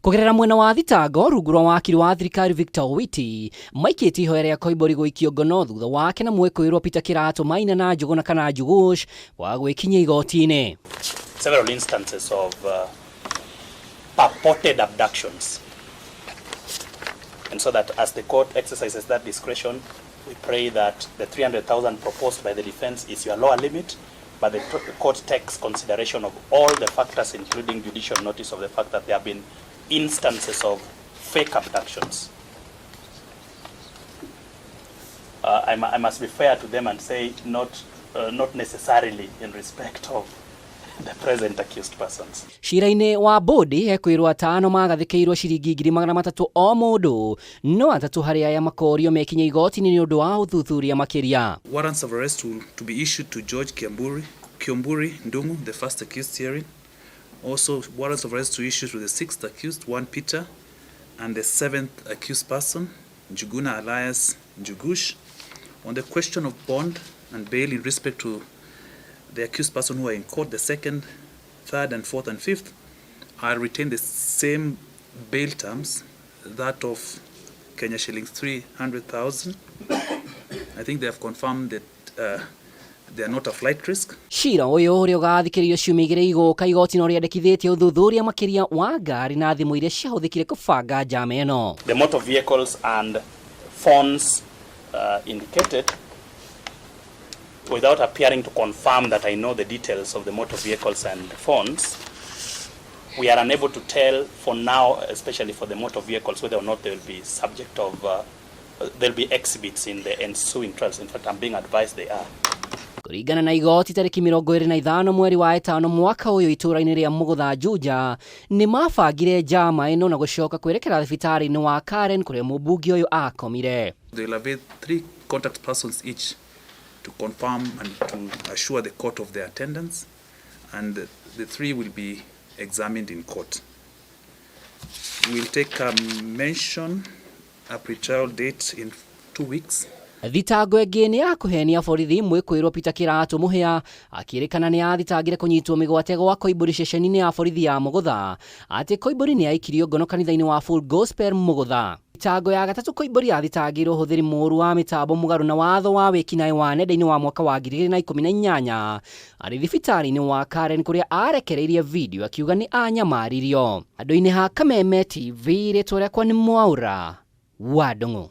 Kũgerera mwena wa thitango rungu rwa wakiri wa thirikari Victor Owiti maikĩtie ihoya rĩa Koimbũri gũikio ngono thutha wake na mwĩkũĩrwo Peter Kĩratũ Maina na Njũgũna kana Njũgũsh wa gwĩkinyia igoti-inĩ. Several instances of purported abductions. And so that as the court exercises that discretion, we pray that the 300,000 proposed by the defense is your lower limit, but the court takes consideration of all the factors, including judicial notice of the fact that there have been instances of fake abductions. I must be fair to them and say not necessarily in respect of the present accused persons. Cira-inĩ wa Bodi ekwĩrwo atano magathĩkĩirwo ciringi 300,000 o mũndũ, no atatũ harĩ aya makorio mekinye igoti-inĩ nĩ ũndũ wa ũthuthuria makĩria. Warrants of arrest to be issued to George Kiamburi Ndungu, the first accused hearing. Also, warrants of arrest to issue to the sixth accused, one Peter, and the seventh accused person, Njuguna alias Njugush. On the question of bond and bail in respect to the accused person who are in court, the second, third, and fourth, and fifth, I retain the same bail terms, that of Kenya shillings 300,000. I think they have confirmed that they are not a flight risk. Cira ũyũ ũrĩa ũgathikĩrĩrio ciumia igĩrĩ igũka, igoti no rĩandĩkithĩtie ũthuthuria makĩria wa ngari na thimũ iria ciahũthĩkire kũbanga njama ĩno. The motor vehicles and phones indicated, without appearing to confirm that I know the details of the motor vehicles and phones, we are unable to tell for now, especially for the motor vehicles, whether or not they will be subject of, there'll be exhibits in the ensuing trials. In fact, I'm being advised they are. Kũringana na igoti, tarĩki 25 mweri wa ĩtano mwaka ũyũ, itũũra-inĩ rĩa Mũgũtha Juja, nĩ mabangire njama ĩno na gũcoka kwerekera thibitarĩ-inĩ wa Karen kũrĩa mũmbunge ũyũ akomire. They'll avail 3 contact persons each to confirm and to assure the court of their attendance, and the 3 will be examined in court. We'll take a mention, a pre-trial date in 2 weeks. Thitango ĩngĩ nĩ ya kũhenia borithi. Mwĩkũĩrwo Peter Kĩratũ Mũhĩa akĩrĩkana nĩ athitangire kũnyitwo mĩgwate gwa Koimbũri ceceni-inĩ ya borithi ya Mũgũtha, atĩ Koimbũri nĩ aikirio ngono kanitha-inĩ wa Full Gospel Mũgũtha. Thitango ya gatatũ, Koimbũri athitangĩirwo ũhũthĩri mũũru wa mĩtambo mũgarũ na watho wa wĩkinaĩ wa nenda-inĩ wa mwaka wa 2018 arĩ thibitarĩ-inĩ wa Karen kũrĩa arekereirie video akiuga nĩ anyamaririo. Andũ-inĩ ha Kameme TV, rĩtwa rĩakwa nĩ Mwaura wa Ndung'u.